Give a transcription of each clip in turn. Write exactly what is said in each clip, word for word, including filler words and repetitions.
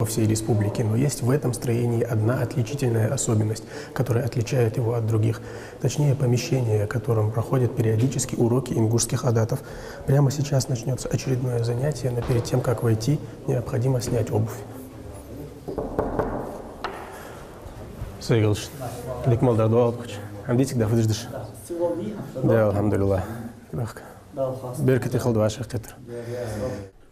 Всей республики, но есть в этом строении одна отличительная особенность, которая отличает его от других. Точнее, помещение, в котором проходят периодически уроки ингушских адатов. Прямо сейчас начнётся очередное занятие, но перед тем, как войти, необходимо снять обувь. Сайгал ш-, дика мел дар доагӀа тхоаш. Хьамдийциг да фу деш даш? Да, алхьамдулиллахӀ. Беркате хилда ваших кхетар.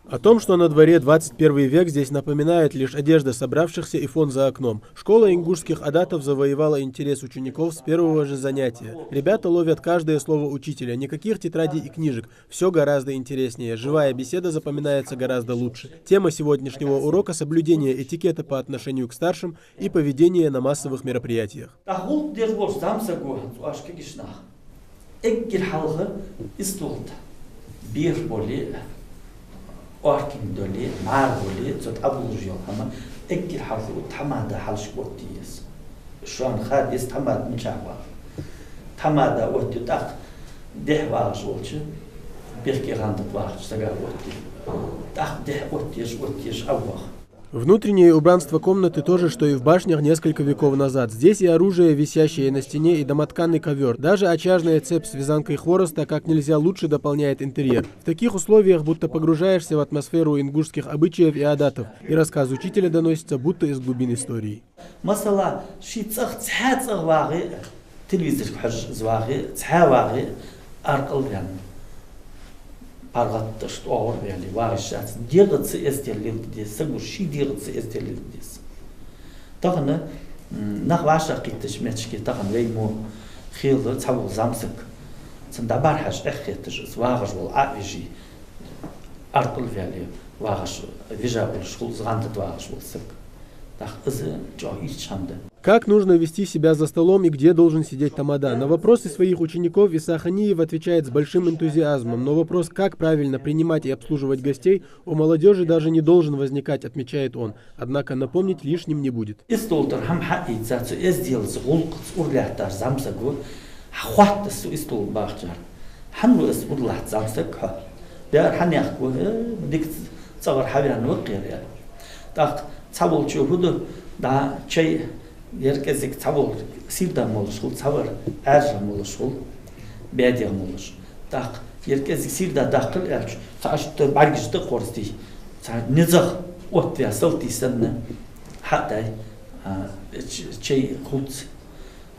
О том, что на дворе двадцать первый век, здесь напоминают лишь одежда собравшихся и фон за окном. Школа ингушских адатов завоевала интерес учеников с первого же занятия. Ребята ловят каждое слово учителя, никаких тетрадей и книжек. Всё гораздо интереснее, живая беседа запоминается гораздо лучше. Тема сегодняшнего урока — соблюдение этикета по отношению к старшим и поведение на массовых мероприятиях. ТӀаккха гӀулакх деш волча зӀамсаго, цу оаш кагий нах, эггара хьалха истол тӀа бер боле, оркинг доле, мӀара боле, цу тӀа Ӏобуллаш йола хӀама, эггара хьалха тхьамада хьалхашка оттае еза. Шоана ха деза тхьамада мичахьа вагӀа. Тхьамада оттаю, тӀаккха дехьа вагӀаш волча, бехке гӀандат вагӀача сага оттаю. ТӀаккха дехьа оттаеш, оттаеш ӀовоагӀа. Внутреннее убранство комнаты то же, что и в башнях несколько веков назад. Здесь и оружие, висящее на стене, и домотканный ковёр. Даже очажная цепь с вязанкой хвороста как нельзя лучше дополняет интерьер. В таких условиях будто погружаешься в атмосферу ингушских обычаев и адатов. И рассказ учителя доносится будто из глубин истории. Масала, ший цӀагӀа, цхьа цӀагӀа вагӀе, телевизорга хьежаш из вагӀе, цхьа вагӀе, аркъал ваьнна, паргӀаташ тӀоагӀор ваьле, вагӀаш шац, дегӀаца эздел леладе деза, саго ший дегӀаца эздел леладе деза. Тахан, м, нах вӀашагӀкхийттача метте, тахан вай мо хила цхьавола зӀамсаг, цунна дӀабӀарахьежа эхь хеташ, из вагӀаш вола Ӏовижа, аркъал ваьле, вагӀаш, вижа волаш хул из, гӀандат вагӀаш вола саг. ТӀаккха из чӀоагӀа ийрча хӀама да. Как нужно вести себя за столом и где должен сидеть тамада? На вопросы своих учеников Иса Ханиев отвечает с большим энтузиазмом, но вопрос, как правильно принимать и обслуживать гостей, у молодёжи даже не должен возникать, отмечает он. Однако напомнить лишним не будет. Истол тӀара хӀама хьаийца, цу эзделаца, гӀулакхаца урлаьттача зӀамсаго хоатт из цу истол тӀа бахачар: «Хьан ва из урлаьтта зӀамсаг хьо? Дера хьанехк ва, э, дика цӀагӀара хьаваьнна ва-кх ер», — аьле. ТӀаккха цхьаволчо фу ду, дӀа чай, ер кӀезига цхьавола сийрда молаш хул, цхьавар Ӏаьржа молаш хул, баьдегӀа молаш. ТӀаккха ер кӀезига сийрда даккхал аьлча, цхьа иштта бӀаргаш тӀа кхорзадий, цхьа низагӀа оттаваь салтий санна хьа а дай, а, ч-, чай хувц.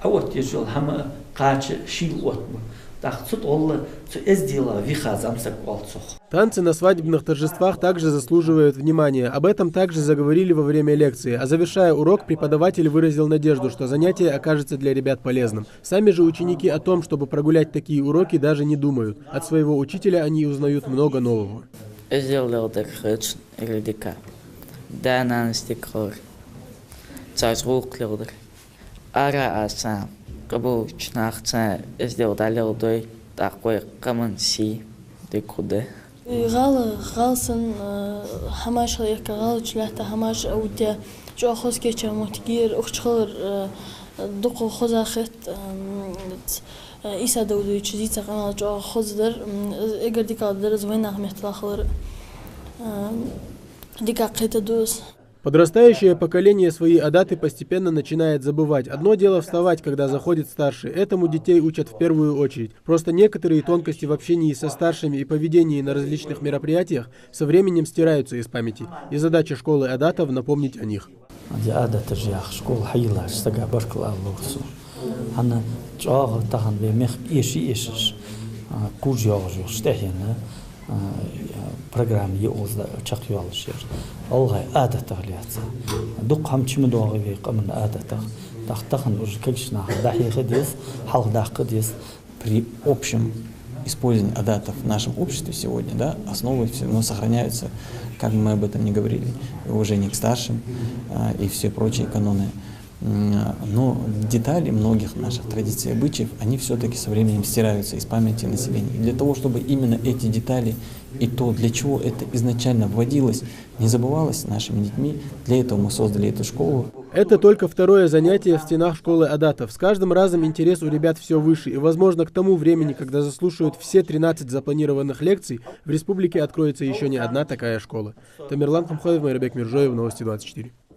Ӏооттаеш йола хӀама кхача шийла оттабу. ТӀаккха цу тӀагӀолла цу эздела виха зӀамсаг оал цох. Танцы на свадебных торжествах также заслуживают внимания. Об этом также заговорили во время лекции. А завершая урок, преподаватель выразил надежду, что занятие окажется для ребят полезным. Сами же ученики о том, чтобы прогулять такие уроки, даже не думают. От своего учителя они узнают много нового. Эздел леладар хеташ эггара дика. Да-нанас дика хилар. Царца гӀулакх леладар. Ара а са къабулча нахаца эздел дӀалеладой, тӀаккха вай къаман сий дика хургда. ГӀала, гӀала санна, э, хӀамаш хьалъяьккха, гӀалача лаьтта хӀамаш а увттаяь, чӀоагӀа хоза кийча моттиг яр. Укх чу хилар, э, дукха хоза хет, э, м, ц-, э, Ӏийса Даудовича зийца къамаьл чӀоагӀа хоза дар, м, эггара дикагӀа дар из вайнаьха меттала хилар. Э, дика кхетаду из. Подрастающее поколение свои адаты постепенно начинает забывать. Одно дело вставать, когда заходит старший. Этому детей учат в первую очередь. Просто некоторые тонкости в общении со старшими и поведении на различных мероприятиях со временем стираются из памяти. И задача школы адатов — напомнить о них. Де адаташ яха школа хьайийллача сага баркал ала ловр со. ХӀана, чӀоагӀа тахан вай мехка эший-эшаш, а, кхувш йоагӀаш йолча тӀехьенна, а, программа йоалаш да, чакхйоалаш яр. ГӀалгӀай адатах лаьца. Дукха хӀама чу ма доагӀий вай къаман адатах. ТӀаккха тахан уже кагийча наха дӀахьеха деза, хьалхадаккха деза. При общем использовании адатов в нашем обществе сегодня, да, основы всё равно сохраняются, как бы мы об этом ни говорили, уважение к старшим, а, и все прочие каноны. М, но детали многих наших традиций и обычаев, они всё-таки со временем стираются из памяти населения. И для того, чтобы именно эти детали и то, для чего это изначально вводилось, не забывалось нашими детьми, для этого мы создали эту школу. Это только второе занятие в стенах школы адатов. С каждым разом интерес у ребят все выше, и, возможно, к тому времени, когда заслушают все тринадцать запланированных лекций, в республике откроется еще не одна такая школа. Тамерлан Хамхоев, Майрабек Мержоев, Новости двадцать четыре.